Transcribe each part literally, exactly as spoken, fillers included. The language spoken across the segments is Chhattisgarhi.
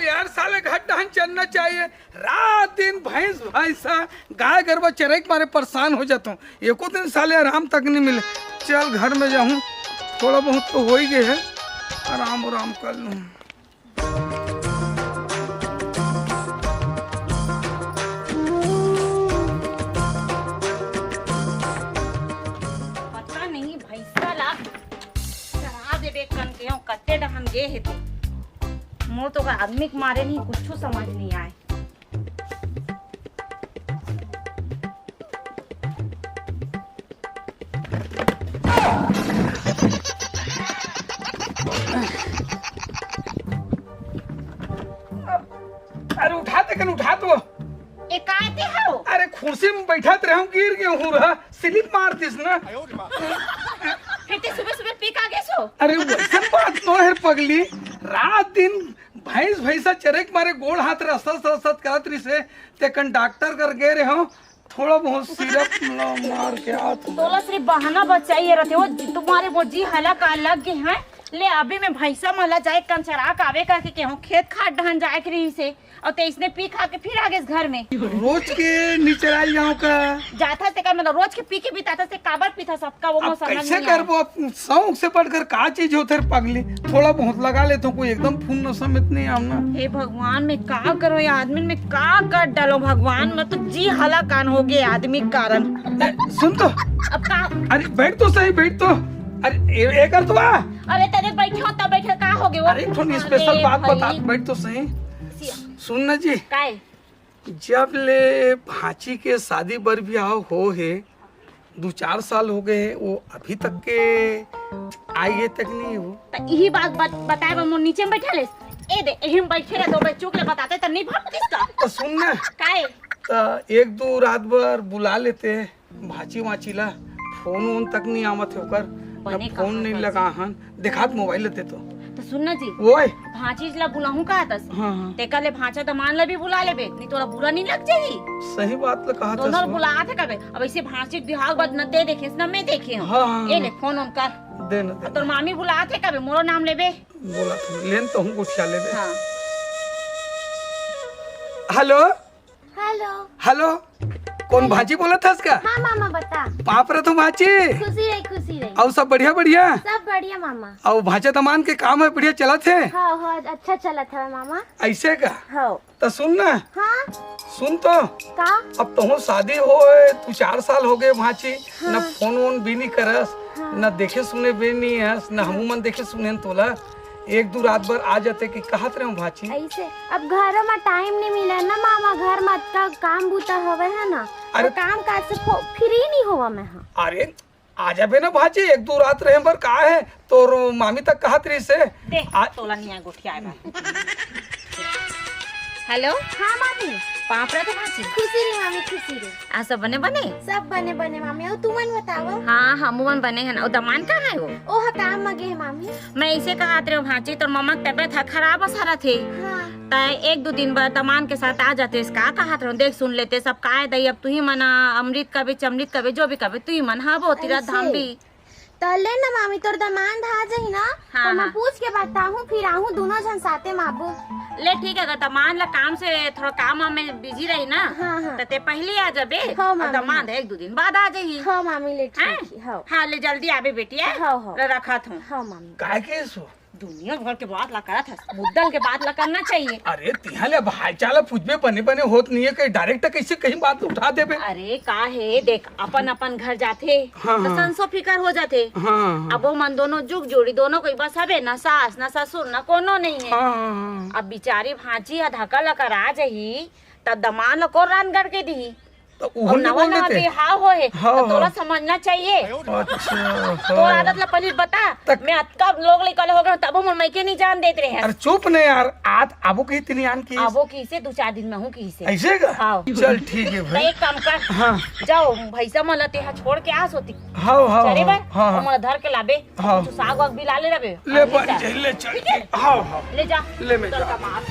यार, साले घर डहन चलना चाहिए। रात दिन भैंस भैंसा, गाय गरबा चराई के मारे परेशान हो जाता हूँ। एको दिन साले आराम तक नहीं मिले। चल, घर में जाऊँ, थोड़ा बहुत तो हो ही गए है, आराम आराम कर लूँ। पता नहीं भैंसा ला चरा देबे कन के हो, कते डहन गे हे ते। मोर तो ओकर आदमी के मारे नहीं कुछ समझ नहीं आए। अरे उठा ते कन, उठा तो। ए, काय ते हो? अरे कुर्सी में बैठत रहूं, गिर गए हूं रहा, स्लिप मार दिस ना। फिर ते सुबह सुबह पी का गेसो? अरे वैसन बात नो है पगली, रात दिन भैंस भैंसा चरे के मारे गोड़ हाथ रसत रसत करत रिसे, ते कन डॉक्टर कर गे रहे हो, थोड़ा बहुत सिरप ला मार के आत हूँ। तोला सिर्फ बहाना बचाइए रहते हो, तुम्हारे वो जी हला का लग गए हैं। ले अभी मैं भैंसा मला जाए कन चरा के आवे करके के हूँ, खेत खाट डहन जाए के रही से, और ते इसने पी खा के फिर आ गए इस घर में। रोज के निचराई जाओ का? जाता से का मतलब रोज के पी के बिताता से काबर पीता सबका वो अब मौसम कैसे नहीं आया। करबो? अब शौक से बढ़कर का चीज होते रे पगली? थोड़ा बहुत लगा लेते हो, कोई एकदम फुल नशा में तो नहीं आऊं ना। हे भगवान, मैं का करो ये आदमी में का कर डालो भगवान, मैं तो जी हला कान हो गए आदमी के कारण। ए, सुन तो। अब का? अरे बैठ तो सही, बैठ तो। अरे ए, ए कर तो आ। अरे तेरे बैठे हो तब बैठे का हो गए वो? अरे एक ठो अरे स्पेशल बात भाई। बता, बैठ तो सही। सिया। सुन ना जी। काय? जब ले भांची के शादी बर बिहाव हो हे, दू चार साल हो गए हे, वो अभी तक के आई हे तक नहीं हो। त इही बात बत-, बताए बर मोर नीचे में बैठा लेस। ए दे, एही में बैठे रह दो, मैं चुप ले बताते त नहीं भाग इसका। तो सुन ना। काय? त एक दो रात बर बुला लेते भांची वाची ला। फोन वोन तक नहीं आवत हे ओकर, बने ना फोन कहा नहीं था लगा जी। हन। देखात मोबाइल लेते तो। तो सुन ना जी, ओए। भांची ला बुलाहूं का तस? हाँ, हाँ। तेकर ले भांचा दमान ला भी बुला लेबे, नहीं तोला बुरा नहीं लग जाही। सही बात ला कहा था दोनों सुन। बुलात हे कबे। अब ऐसे भांची के बिहाव बात न ते देखे, न मैं देखे हूँ। हाँ, हाँ, ए ले हाँ। फोन उनका। दे ना, दे अब तोर ना। मामी बुलात हे कबे, मोरो नाम लेबे। बोला था, लेन तो हूँ गोठिया लेबे। हाँ। हेलो। हेलो। हेलो, कौन हेलो। भांची बोलत हस का? हाँ मामा, बता। पाँव परत हूँ भांची। खुशी रही, खुशी रही। अउ सब बढ़िया, बढ़िया? सब बढ़िया मामा। अउ भांचा दमान के काम हे बढ़िया चलत हे? हाँ, हाँ, अच्छा चलत हे मामा। ऐसे का? हाँ। त सुन ना। हाँ। सुन तो। का? अब तोहूँ शादी होए, तू चार साल हो गए भांची, हाँ। न फोन वोन भी नहीं करस, हाँ। न देखे सुने भी नहीं हस, न हाँ। हमू मन देखे सुने हन तोला। एक दू रात बर आ जाते कि कहत रहे हूँ भांची। ऐसे अब घर में टाइम नहीं मिले ना मामा, घर में अतका काम बूता हवे है ना, अरे तो काम काज से फो-, फ्री नहीं होवा मैं हाँ। अरे आ जाबे ना भांची, एक दू रात रहे बर का है, तोर मामी तक कहत रही से। दे, आ- तोला नहीं आए गोठियाए बर। हेलो। हाँ मामी। पाँव परत हूँ भांची। खुशी रही मामी, खुशी रही। आ सब बने बने? सब बने बने मामी, अउ तुमन बतावो? हाँ, हमू मन बने हन। अउ दमान कहाँ हे वो? ओह काम म गे हे मामी। मैं इसे कहत रहे हूँ भांची, तोर ममा के तबियत ह खराब अस रथे। हाँ। त एक दू दिन बर दमान के साथ आ जाते, का कहत रहे हूँ, देख सुन लेते सब, काय दई अब तुही मन, अमृत कबे, चमृत कबे, जो भी कबे, तुही मन ह, बहुत तीरथ धाम ऐसे। भी। त ले ना मामी, तोर दमांद आ जाही ना, हाँ, त मैं हाँ। पूछ के बताहूँ, फिर आहूँ, दोनों झन साथे म आबो। ले ठीक है, अगर दमांद ला काम से, थोड़ा काम वाम में बिजी रही ना, हाँ, हाँ। त ते पहली आ जाबे, हाँ, अउ मामी, दमांद हाँ। एक दू दिन बाद आ जाही। हाँ मामी, ले हैं? ठीक है, हाँ। हाँ, ले जल्दी आबे बेटी, हैं? हाँ, हाँ। ले रखत हूँ। हाँ मामी। काय के सो? दुनिया भर के बात ला करत हस, मुद्दल के बात ला करना चाहिए। अरे, तिहा ले भाईचाला पूछबे बने बने होत नहीं है, कहीं डायरेक्ट कैसे कहीं बात उठा देबे? अरे, का हे, देख, अपन अपन घर जाथे, हाँ, त हाँ। संसो फिकर हो जाथे। हाँ, हाँ। अब वो मन दोनों जुग जोड़ी, दोनों कोई बस हबे, ना सास, ना ससुर, ना कोनो नहीं है। हाँ, हाँ, हाँ। अब बिचारी भांची ह धक्का लकर आ जाही, त दमांद ल कोन रांध गढ़ के दिही? त उहो अउ नहीं नवा बोल नवा देते। बिहाव होए हे, हाँ, त तोला हाँ। समझना चाहिए। अच्छा, तोर हाँ। आदत ला पहली बता, तक मैं अतका लोग लइका ले हो गए, तबो मोर मइके नहीं जान देत रहे। अरे चुप ने यार, आज आबो कही तिनी आन की। आबो कही से दू चार दिन में हूँ कही से। ऐसे का? हाँ। चल ठीक है त भाई। एक काम कर, हाँ। जाओ भैंसा मन ला तेहा छोड़ के आ सोती। हाँ, हाँ, चरे हाँ, बर, हाँ, हाँ। ओमन ला धर के लाबे, हाँ। कुछ साग वाग भी ला ले रबे। ले अभी बन जा। जाए, ले चल। ठीक है? हाँ, हाँ। ले जा। ले मैं चल जा। कमा।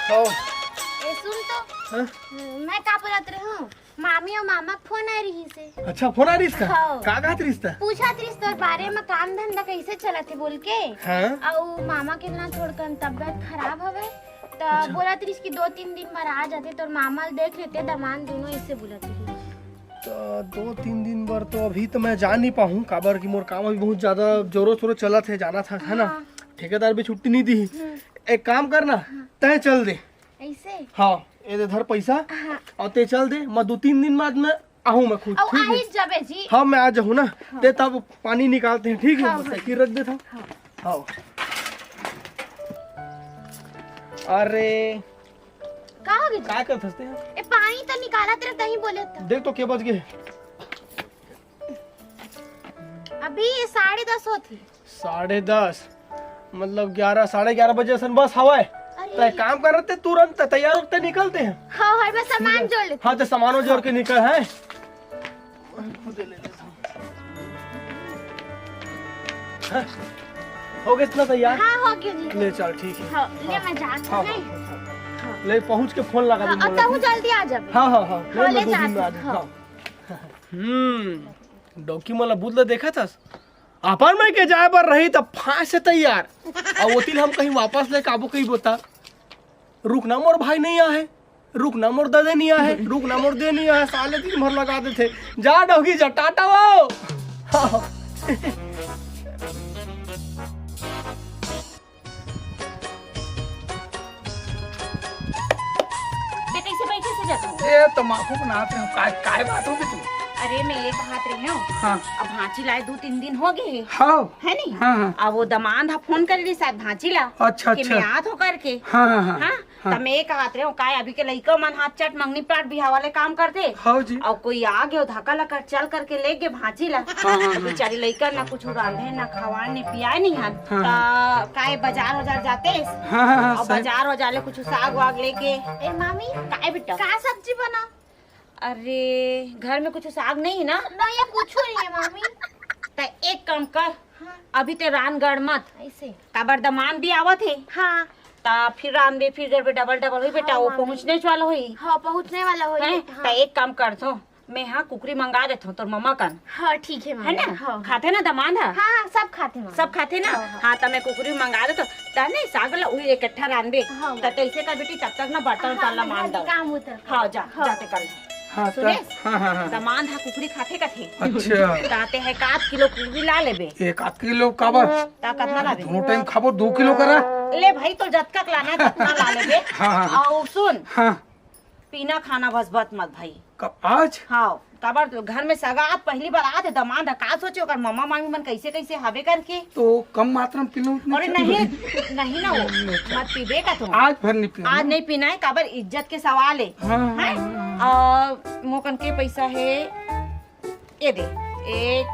ए, सुन तो। हाँ? मैं का बोलत रहूं, मामी अउ मामा के फोन आए रहिस हे। अच्छा, फोन आए रहिस का? हाँ। का कहत रहिस त? पूछत रहिस तोर बारे म, काम धंधा कइसे चलत हे बोल के। हाँ। अउ मामा के ना थोड़कन तबियत खराब हवे, त अच्छा। बोलत रहिस कि दो तीन दिन बर आ जाते, तोर मामा ल देख लेते, दमांद दूनों, अइसे बोलत रहिस। त दो तीन दिन बर तो अभी तो मैं जा नहीं पाहूँ, काबर कि मोर काम अभी बहुत ज्यादा जोरों शोरों चलत हे, जानथस, है ना? हाँ। ठेकेदार भी छुट्टी नहीं दी। हम्म। एक काम करना, हाँ। तैं चल दे। अइसे? हाँ, ए दे धर पैसा, हाँ। अउ तैं चल दे, मैं दो तीन दिन बाद मैं आहूँ मैं खुद, अउ ठीक हे? आही जबे जी। हाँ, मैं आ जाहूँ ना, हाँ। तैं तब पानी निकालते हैं, ठीक हे? हाँ, हाँ। मोटरसाइकिल रख देता हूँ। हाँ। हाँ। अरे। का हो गे जी? का करत हस तैं? ए, पानी त निकालत रहे, तहीं बोले त। देख तो के बज गे। अभी ये साढ़े दस होत हे। साढ़े दस, मतलब ग्यारह, साढ़े ग्यारह बजे असन बस हवय। अरे। त एक काम करते, तुरंत तैयार होके निकलते हैं। हाँ, हाँ, मैं सामान जोड़ लेती हूँ। हाँ, तो सामानों जोड़ के निकल, हैं? हाँ, हो गे इतना तैयार? हाँ, हो गे जी। ले चल, ठीक हे। हाँ, ले, हाँ। मैं जात हूँ, हाँ, नहीं? हाँ, हाँ। ले, पहुँच के फोन लगा हाँ, दूँ, अब बोला तहूँ कि जल्दी आ जाबे। हाँ, हाँ, हाँ। हाँ, ले, ले मैं दो जात दिन में आ हूँ, जाऊँ। हाँ। हाँ। हम्म, डौकी मन ला बुध ला देखत हस? अपन मन के जाए बर रही त फांस से तैयार। अउ ओती ल हम कहीं वापस ले काबो कहीं बोता। रुकना मोर भाई नहीं आहे, रुकना मोर ददे नहीं आहे, रुकना मोर दे नहीं आहे, साले दिन भर लगा देथे। जा डौकी जा, टाटा वो। बेटा, इसे बैठे से जाता हूँ। ए, तमाकू बनात रहे हो, काय, काय बात हो गई तुम? अरे, मैं ये कहत रही हूँ, हाँ। अब भांची लाए दो तीन दिन हो गए हे। हाँ। है नी? हाँ, हाँ। अब वो दमांद हा फोन कर ली शायद भांची ला, अच्छा, कि अच्छा। मैं आत हो करके। हाँ, हाँ, हाँ। हाँ? हाँ। त मैं ये कहत रहे हूँ, काय अभी के लइका मन हाथ चट मंगनी पाट बिहाव वाले काम करते। हाँ जी। अउ कोई आ गयो धक्का लकर चल करके ले गे भांची ला। हाँ, हाँ, अब हाँ। बेचारी लइका ना कुछ रांधे, ना खवाए, ने पियाए नहीं हन। हाँ, त हाँ। काय बाजार वाजार जाते? हाँ, हाँ, हाँ, अउ सही। बाजार वाजार ले कुछ साग वाग लेके। ए मामी, काय बेटा? का सब्जी बना? अरे, घर में कुछ साग नहीं है ना? नहीं, ये कुछ नहीं है मामी। त एक काम कर, हाँ। अभी ते रांध गड़ मत। अइसे? काबर दमांद भी आवत हे। हाँ। त फिर रांधबे, फिर गड़बे, डबल डबल होई बेटा, हाँ, वो मामी। पहुँचने वाला होई। हाँ, पहुँचने वाला होई, हैं? हाँ। त एक काम करथों, मैं हा कुकरी मंगा देथों तोर मम्मा कन। हाँ, ठीक है, है मामी। ना? हाँ। खाथे ना दमांद हा? हाँ, हाँ, सब खाथे, मामी। सब खाथे ना? हाँ, हाँ। हाँ, त मैं कुकरी मंगा देथों। त नहीं, साग ला उही इकट्ठा रांधबे। हाँ, त मामी। तैसे कर बेटी, तब तक ना बर्तन हाँ, उर्तन ला मैं मांज घर के दो। काम उतर हाँ, जा, हाँ। जा ते कर। हाँ, सुने? त, हाँ, हाँ, हाँ। दमांद हा कुकरी खाथे कथे। अच्छा। त ते हा एक आध किलो कुकरी ला लेबे। एक आध किलो काबर? त कतना लाबे? दोनों टाइम खाबो, दो किलो करा। ले भाई, तो जतका के लाना है, ततना ला लेबे। हाँ, हाँ, हाँ। अउ सुन, हाँ। पीना खाना बस बत मत भाई। कब, आज? हाँ, काबर घर में सगात पहली बार आत हे, दमांद हा, का सोचे ओकर मम्मा मामी मन कैसे कैसे हवे करके। तो कम मात्रा में पी लूं, उतनी अरे चल नहीं, रही। नहीं ना वो, मत पीबे का तुम। आज भर नहीं पीऊं। आज नहीं पीना है, काबर इज्जत के सवाल है। हाँ, हाँ, हैं? हाँ, हाँ। अ, मोकन के पैसा है, ये दे, एक,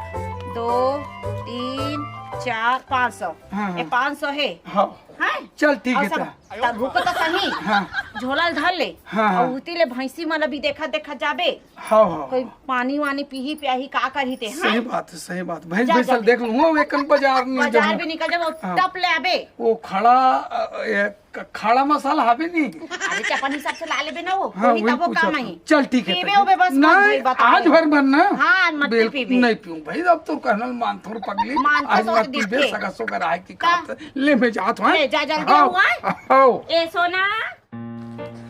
दो, तीन, चार, पाँच सौ। हाँ, हाँ। ये पाँच सौ है। हाँ। हैं? चल, ठीक अउ है, सब, ता। तब रुको तो सही। हाँ। झोला ल धर ले। हाँ, हाँ। अउ उती ले भैंसी मन अभी देखत देखत जाबे। हाँ, हाँ, कोई हाँ। पानी वानी पीही पियाही का करही ते, सही हाँ? बात है, सही बात। भैंस जा, भैंस जा। देख लूंगा, वो एकन बाजार नहीं बाजार जाबो। भी निकल जाबो, हाँ। टप ले आबे। वो खड़ा, अ, ये क-, खड़ा मसाला हावे नहीं? अरे, ते अपन हिसाब से ला लेबे ना वो, हाँ, वही वही तब वो पूछा काम था। नहीं। चल, ठीक है, पीबे तब। उबे बस मत नहीं, भाई, बता आज दे। भर, भर ना। हाँ, मत बिल्कुल पीबे। नहीं पीऊं भाई, अब तो कहना मान थोड़ पगली। मान तो आज तो मत पीबे, दिखे। सगा सोगर आए की का? खात। ले, मैं जात हूँ, ले, जा जल्दी हाँ, आओ, हाँ। आओ। ए सोना।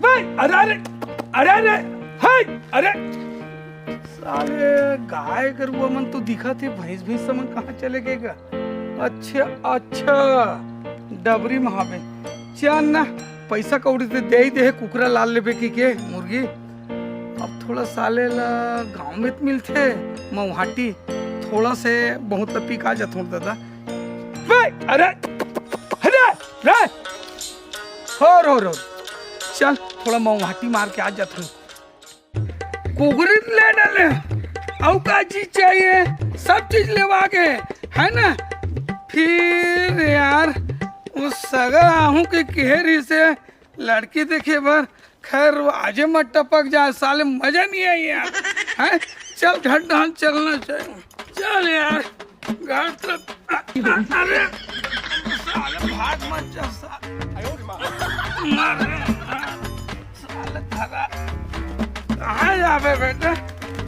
भाई, अरे, अरे, अरे, अरे, हाय, अरे। साले गाय गरुआ मन तो दिखत हे, भैंस भैंस मन कहाँ चले गए गा? अच्छा, अच्छा, डबरी में हावे। चल ना, पैसा कौड़ी ते दे ही दे, कुकरा लाल लेबे की के मुर्गी। अब थोड़ा साले ला गाँव में त मिलथे मऊहाटी, थोड़ा से बहुत त पिका जाथों दादा। बे, अरे, अरे, रे, हो रो रो, चल थोड़ा मऊहाटी मार के आ जाथों। कुकरी ले डाले, अउ का चीज चाहिए, सब चीज लेवा के, है ना? फिर यार, वो सगा आहूँ के कहे रहिसे लड़की देखे बर, खैर, वो आजे मत टपक जाए, साले मजा नहीं आई यार, हैं? चल, घर डहन चलना चाहिए, चल यार, घर तो, अरे, साले भाग मत जा, साले। अरे, साले धरा। कहाँ जाबे बेटा?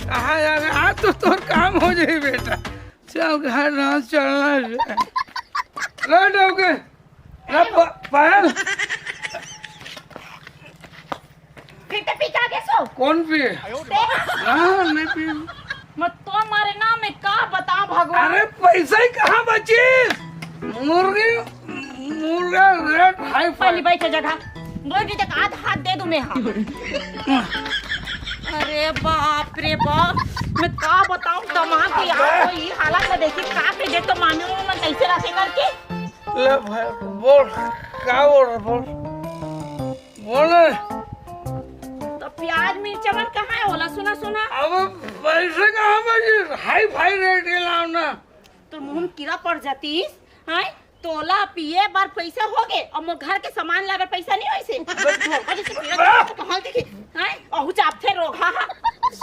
कहाँ जाबे? आज तो तोर काम हो जाई बेटा। चल घर, रात चलना है। ला डौके। ला प-, पायल। फिर ते पी के आ गे सो? कौन पी? ते? हाँ, नहीं पी। मैं तो मारे ना, मैं का बताऊं भगवान। अरे पैसा ही कहाँ बचिस? मुर्गी, मुर्गा रेट हाई फाई। पहली बैठ जगह। दो जी तक आध हाथ दे दूं मैं, हाँ। अरे बाप रे बाप, मैं का बताऊं, दमाद के यार कोई हालत में देखी, का के देख तो मामी मन कैसे रहते करके। ले भाई, बोल, का बोल रहा, बोल। बोल। तो प्याज मिर्चा मन कहाँ है? ओला सुना, सुना। अब पैसे कहाँ बचिस? हाई फाई रेट के लाव ना। तो मुंह में कीड़ा पड़ जातीस, हैं? तोला पिए बर पैसा हो गे, अब मोर घर के सामान लाए बर पैसा नहीं होइसे। ढोलका जैसे पीड़ा तो हाल देखी, हैं? अहू चापथे रोगहा, हाँ।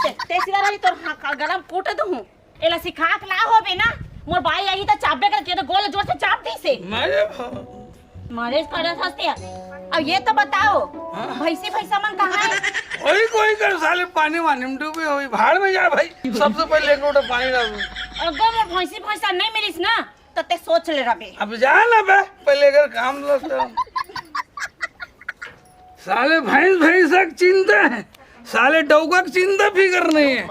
ते, ते सीधा रही तोर, हाँ, गला में कूट दूँ। एला सिखा के ला होबे ना, मोर बाई आही त चापबे करके तो गोल जोर से चाप दीसे। मारे भा- मारे करत हंसते हैं। अब ये तो बताओ, हाँ। भैंसी भैंसा मन कहाँ है? वही कोई कर साले पानी वानी में डूबे होई, भाड़ में जा भाई, सबसे पहले एक लोटा पानी डाल दो। अगर मोर भैंसी भैंसा नहीं मिलिस ना, तो ते सोच ले रबे। अब जा ना बे, पहले अगर काम लो तो। साले भैंस भैंसा के चिंता है, साले डौका के चिंता फिकर नहीं है।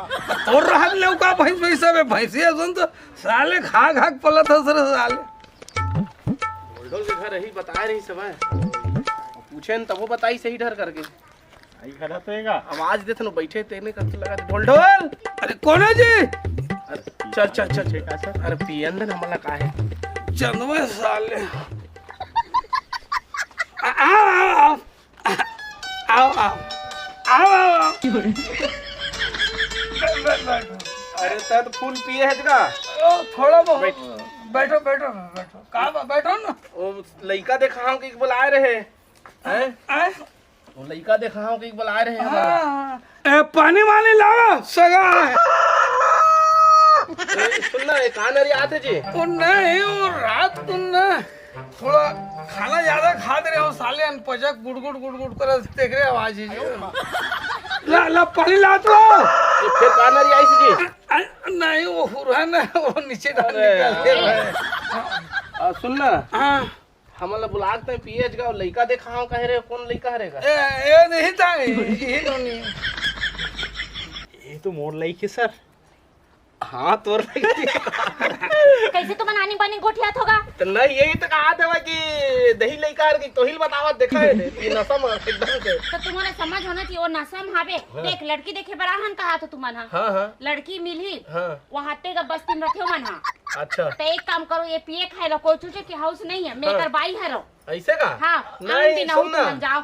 तोर रहत लौका भैंस भैंसा बे, भैंसिया सुन तो साले खा खा के पलत हस रे साले। ढोल ढोल के घर यही बताए रही सब है। पूछे न तबो बताई सही ढर करके। आई खड़ा तो एगा। आवाज देत न बैठे तेने करते लगा दे, ढोल ढोल। अरे कौन है जी? अरे चल चल चल चल। का सर? अरे पियन दे न हमला का है? चंदवा साले। आ, आ, आ, आ। आओ, आओ। आओ, आओ, आओ। बैठ, बैठ, बैठ। अरे, तै तो फुल पिए है का? ओ, थोड़ा बहुत। बैठ। बैठो, बैठो, बैठो। का बा-, बैठो ना। ओ, लइका देखाओ कि बुलाए रहे। हैं? हैं? ओ, लइका देखाओ कि बुलाए रहे हाँ, हमारा। हाँ। ए, पानी वानी लावा, सगा है। ए, सुन ना, एक कान अरी आते जी। ओ नहीं, ओ रात तुम ना थोड़ा खाना ज्यादा खा दे रहे हो साले, अनपजक गुड़गुड़ गुड़गुड़ कर तेकरे आवाज है जी। ला, ला, पानी ला तो। ये फिर कान अरी आई सी जी। अ, नहीं, वो हुरहन है, वो नीचे डाल अरे निकल यार। गया है। आ, सुन ना। हाँ। हमन ला बुलात तैं पिए ज गा, लइका देखाओ कहे रे, कौन लइका हरे गा? ए, ए नहीं था, यही नोनी। ये तो मोर लइके सर। हाँ, तोर लइके। कैसे तुमन आनी बानी गोठियात होगा? तो नहीं, यही तो कहा था कि दही लइका हरे कि तोहिल बतावत देखा है, ये नशा में एकदम से। तो तुम्हारा समझ होना चाहिए, वो नशा में हावे। हाँ। देख, लड़की देखे बर आहन कहा तो तुमन हा। हाँ, हाँ। लड़की मिली। हाँ। वहाँ ते का बस्ती में रखे मन हा। अच्छा। तो एक काम करो, ये पिए खाए ला कोई चूचे की हाउस नहीं है, मैं हाँ। कर बाई हरो। ऐसे का? हाँ, नहीं, आन दिन सुन ना। तुमन जाओ।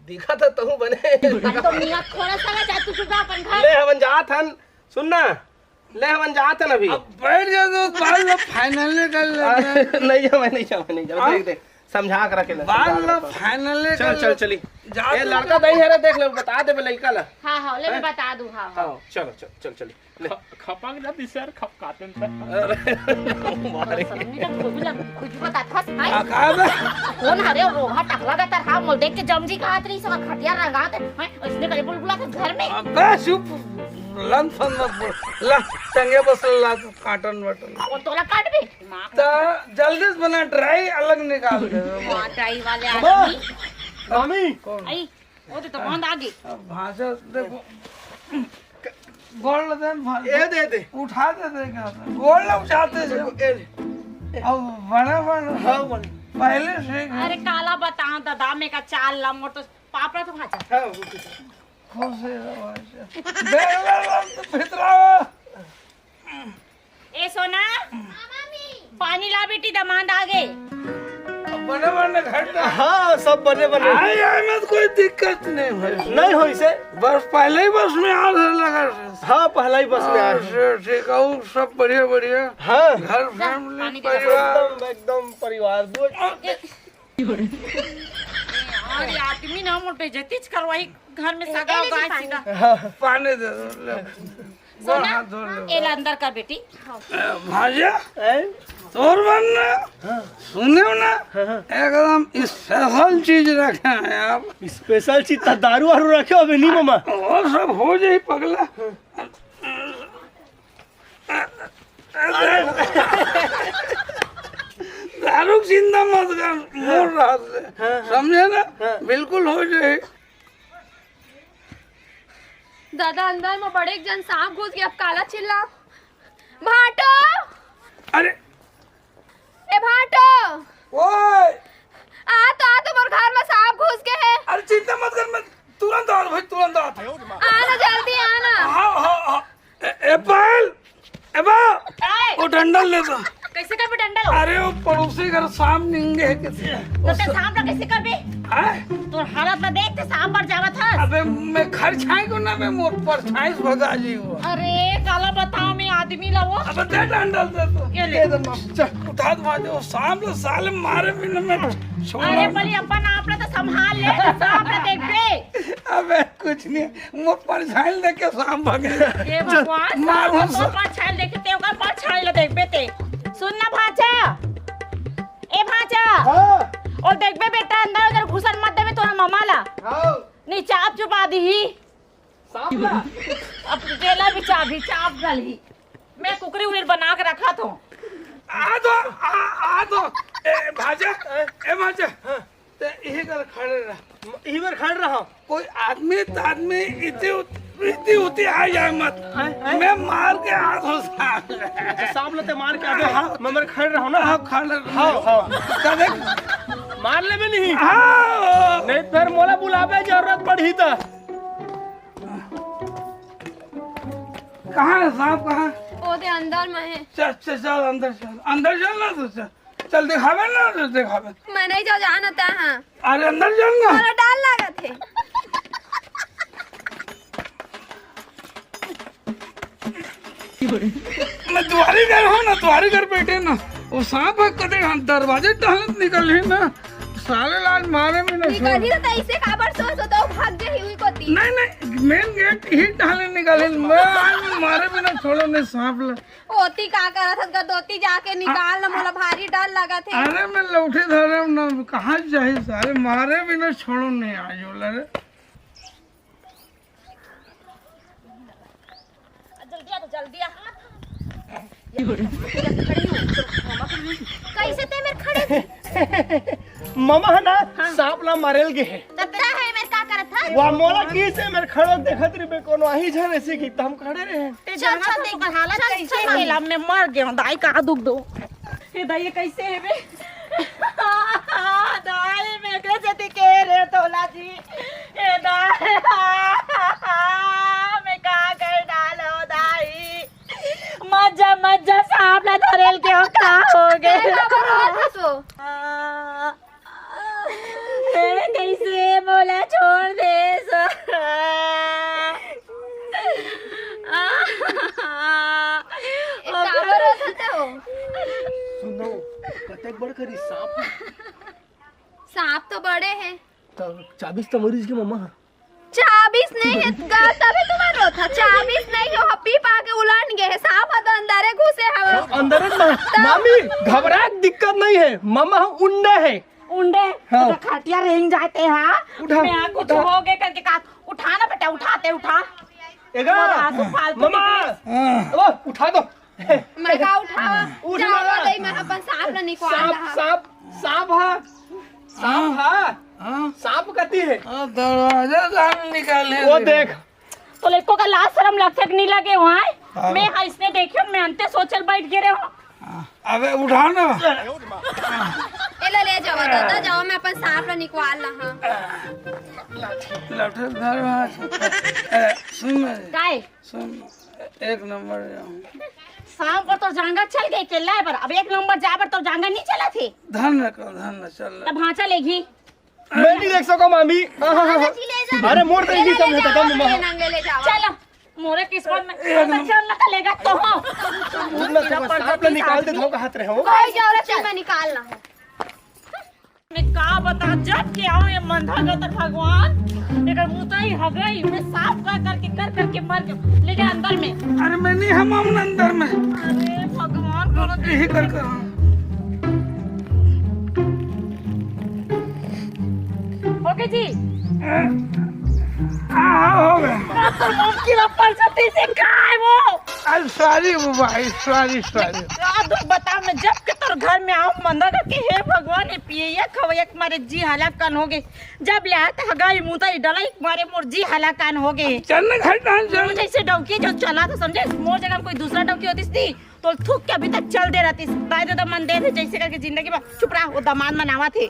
दिखा था तहु बने। अरे तो मियाँ थोड़ा सा ना जा, तू चुप रह अपन घर। ले, हमन जात हन। सुन ना। ले, हमन जात हन अभी। अब बैठ जा तो बाल ला final कर लेते हैं। नहीं जावे, नहीं जावे, नहीं जावे। हाँ? देख, देख, समझा के रखे ले, बाल समझा के ला रखे। Final चल, कर चल, ले। चली। जा ए, तू लड़का तो। दही हरे, देख ले, बता देबे लइका ला। हाँ, हाँ, ले, मैं हैं? बता दूँ, हाँ, हाँ। हाँ, चलो, चल, चल, चली। ले। ख-, खपक जाती सर, खपकाते हैं सर। अरे, मारे। कुछ भी लग-, कुछ भी बतात हस, हैं? आ, का बे? कौन हरे रोगहा टकला का तरह, मोल देख के जमजी का हाथ रही, सब खटिया रंगात है, हैं? इसने करे बुलबुला के घर में। अबे चुप, लन फन मत बोल। ला, टंगे बस ला, काटन वटन। वो तोला काट भी? त जल्दी से बना, dry अलग निकाल दे। हाँ, dry वाले बा, आदमी। मम्मी। कौन? आई, वो तो, तो बंद आ गई। अब भाषा देखो, गोड़ दे, भाषा ए दे दे। उठा दे, दे क्या? गोड़ ना उठाते थे। ए ले। अब बड़ा, बड़ा। हाँ, बड़ा। पहले से अरे काला बताओ दादा, मैं का चाल ला मोर तो पापड़ा तो भाजा। हाँ, वो तो। खुश रहो, भाषा। देख ले, तो भितरा। ए सोना, पानी ला बेटी, दमांद आ गे। अब बने बने घर ना। हाँ, सब बने बने। आए, आए में तो कोई दिक्कत नहीं भाई। नहीं होई से। बस पहले ही बस में आ रहे लगा से। हाँ, पहला ही बस में आ हाँ, रहे। से ठीक है, वो सब बढ़िया, बढ़िया। हाँ। घर, जा, family, पानी दे। परिवार। एकदम, एकदम परिवार। दो ए, अरे आदमी ना मोर बेइज्जती करवाई घर में ए, सगा ए, गाय पानी। सीधा। हाँ। पानी दे दो, ले। सोना, हाथ धो ले। एला अंदर कर बेटी। हाँ। ए, भांजा? हैं? तोर बर ना, हाँ। सुने हो ना, हाँ, हाँ। एकदम स्पेशल चीज रखे हैं यार। स्पेशल चीज त दारू वारू रखे हो अबे नहीं मामा। वो सब हो जाई पगला। दारू के चिंता मत कर, मोर राहत से। हाँ, हाँ। समझे ना? हाँ। बिल्कुल हो जाई। दादा, अंदर में बड़े एक जन सांप घुस गया, अब काला चिल्ला। भाटो! अरे! ए भाटो! ओए! आ तो, आ तो, मोर घर में सांप घुस गए है। अरे चिंता मत कर, मैं तुरंत आ भाई, तुरंत आ। आना जल्दी, आना। हाँ, हाँ, हाँ। ए, ए पायल, ए बा, काय? वो डंडल ले तो। कैसे करबे डंडल? अरे वो पड़ोसी घर सांप निंगे है किसी। तो ते सांप ला कैसे करबे? हैं? तोर हालत ला देख, ते सांप मर जावत हस। अबे मैं घर छाई को ना, मैं मोर पर छाई से भगा जी वो। अरे काला बताओ, मैं आदमी ला वो। अबे दे डंडल दे तो। ये ले। दे दे माँ। चल उठा दे माँ, वो सांप ला साले मारे बिना मैं छोड़। अरे बली अपन आप ला तो संभाल ले, तो सांप ला देखबे। अबे कुछ नहीं, मोर परछाई देख के सांप भागे। हे भगवान, मार सांप मार ओकर परछाई देखे ते, ओकर परछाई ला देखबे ते। सुन ना भांचा, ए भांचा, हाँ। ओ देखबे बेटा, अंदर उधर घुसन मत देबे तोरा ममा ला। हाँ। नहीं चाप चुपा दीही। सांप ला? अब जेला भी चाबी, चाप गलही। मैं कुकरी उकरी बना के रखा थो। आ दो, आ, आ दो। ए भांचा, ए भांचा। हाँ। ते इही कर खड़े रह। इही बर खड़ रहा। कोई आदमी त आदमी इतनी उत-, इतनी उती आ जाए मत। आए, आए। मैं मार के आ दो साले। अच्छा, सांप ला ते मार के आ दो। हाँ। मैं मर खड़ रहा हूँ ना। हाँ, खड़ रहा हूँ। हाँ, हाँ। कदे मार ले भी नहीं। हाँ। नहीं फिर मोला बुलावे जरूरत पड़ही त। कहाँ है सांप, कहाँ? वो दे अंदर में है। चल, चल, चल, अंदर चल। अंदर चल ना, तो चल। चल, दिखावे ना, तो दिखावे। मैं नहीं जाओ, जाना ता हाँ। अरे, अंदर चल ना। अरे, डर लागत है। मैं दुआरी घर हूँ ना, दुआरी घर बैठे ना। वो सांप है, कदे हम दरवाजे टहलत निकल ही ना। साले लाज मारे में ना निकल छोड़। ही तो ऐसे काबर सोच होता, वो भाग जाही हुई कोती। नहीं, नहीं, मेन गेट ही टहले निकल ही। मैं आज मारे बिना छोड़ो नहीं सांप ला। ओती का करत हस गा, दोती जाके निकाल ना, मोला भारी डर लगत हे। अरे मैं लौठी धरम ना, कहाँ जाही सारे, मारे बिना छोड़ो नहीं आज बोला रे। जल्दी आ, तो जल्दी आ। कैसे ते मेर खड़े थे? ममा है ना, हाँ। सांप ला मारेल गे हे। तब तेरा है मेर का करत था? वा मोला किसे मेर खड़े देखत रहिबे कोनो आही झन ऐसे कि त हम खड़े रहे। ते चल, जाना चल, तो देख, तोकर हालत चल, कैसे चल। हे? ला मैं मर गया, दाई का दुख दो। हे दाई, ये कैसे हे बे? दाई, मैं कैसे दिखे रे तोला जी? हे दाई, मैं का कर डालो दाई? मजा, मजा, सांप ला धरेल के हो, का हो गए? तेरे का बड़ा हाथ है तो? ए, कैसे मोला छोड़ दे सो? ए, काबर रोत हस हो? सुनो, कतेक बड़ करी सांप। सांप तो बड़े हे। त चाबिस त मरीज के ममा। चाबिस नहीं हे गा, तभी तुम्हार रोत हे। चाबिस नहीं हे, पी पा के उलट गए हे। सांप ह तो अंदरे घुसे हवे। अंदरे मा-, त मामी, घबराए के दिक्कत नहीं हे। ममा ह उंडे हे। उंडे, हाँ। तो खटिया रेंग जाते हैं। उठा, मैं यहाँ कुछ उठा। हो गए करके कहा, उठा ना बेटा, उठाते उठा। एगा, और आंसू फालतू ममा, निकले। हाँ। ओ, उठा दो। मैं का उठावा? उठ जाओ, मामा। दई, मैं अपन सांप ला निकलवा सांप, रहा। सांप, सांप हा। सांप हाँ। हा। हाँ। सांप कती हे? हाँ, दरवाजा से हम निकाले वो थे। देख। तो लइको का लाज शरम लगथे कि नहीं लगे वहाँ? हाँ। मैं हा इसने देखे, मैं अंते सोचल बैठ गे रहे हो। हाँ। अबे उठा ना। एला ले जावा दादा, जावा, मैं अपन सांप ला निकलवा रहा। लठे धर। ए, सुन ना। काय? सुन, एक नंबर जाऊँ। सांप बर तो जांगर चल गए, केला बर। अब एक नंबर जाए बर तो जांगर नहीं चला थे। धन न कर, धन न चल। तब भांचा लेगी। मैं नहीं देख सको मामी। हाँ, हाँ, हाँ। भांचा जी ले जा। अरे मोर तो ये नहीं समझता था मम्मा। नंगे ले जाओ। चलो, मोरे किस्मत में एक तो नंबर। चल ना लेगा तो हो। तुम ना तो सांप ला निकाल दे, धोखा हाथ रहे हो। कोई जरूरत नहीं, मैं निकाल ना हूँ। मैं का बता, जब के आओ ये मंधा गतर भगवान, एकर मुतई हगई, मैं साफ कर करके, कर करके मर गयो। ले जा अंदर में। अरे मैं नहीं, हम, हम अंदर में। अरे भगवान, कोनो यही कर कर। जी। आ, हो गया। आपकी रप्पल छत्ती से काय वो? I'm sorry, बुआ, sorry, sorry। आ, दुख बताओ ना, जब के तोर घर में आऊं, मंदा करके, हे भगवान, ये पियैया खवैया के मारे जी हलाकान हो गए। जब ले आते हगाई मुताई डलाई के मारे मोर जी हलाकान हो गए। चल ना घर डाल, चल। जैसे डौकी जो चला तो समझे, मोर जगह कोई दूसरा डौकी होती थी, तो थूक के अभी तक चल दे रहती। दाई दे तो मन दे दे, जैसे करके जिंदगी में चुप रहा, वो दमाद मनावा थे।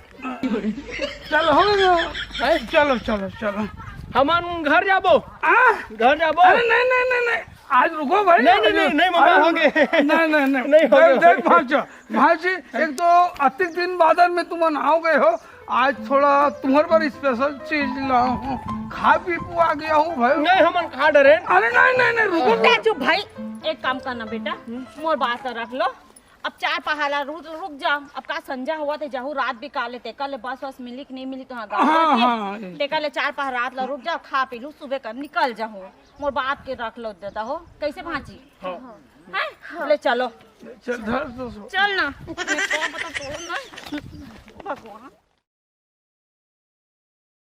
चल हो गया। हैं? चलो, चलो, चलो। हमन घर जाबो। आ? घर जाबो। अरे नहीं, नहीं, नहीं, नहीं। आज रुको भाई, नहीं, नहीं, आज नहीं, नहीं, मम्मा, अरे, हो गए। नहीं, नहीं, नहीं। नहीं, हो देख, गए। देख, भांचो, भांची, एक तो अतिक दिन बाद में तुमन आओ गए हो, आज थोड़ा तुम्हारे पर स्पेशल चीज लाओ हूँ, खा पी पुआ गया हूँ भाई। नहीं, हमन खा डरे। अरे नहीं, नहीं, नहीं, रुको। बेटा चुप भाई, एक काम करना बेटा, मोर बात रख लो। अब चार पहाड़ा रुक, रुक जा। अब का संझा हुआ थे, जाहू रात भी काले ते, कल बस वस मिली कि नहीं मिली तो हाँ, गाँव हाँ, के। हाँ, हाँ। ते कल चार पहाड़ा रात ला रुक जा, खा पी लू, सुबह कर निकल जाहू। मोर बात के रख लो देता हो, कैसे भांची? हाँ। हैं? ले चलो। चल, धर तो सो। चल ना। मैं क्या बता, चलो ना। भगवान।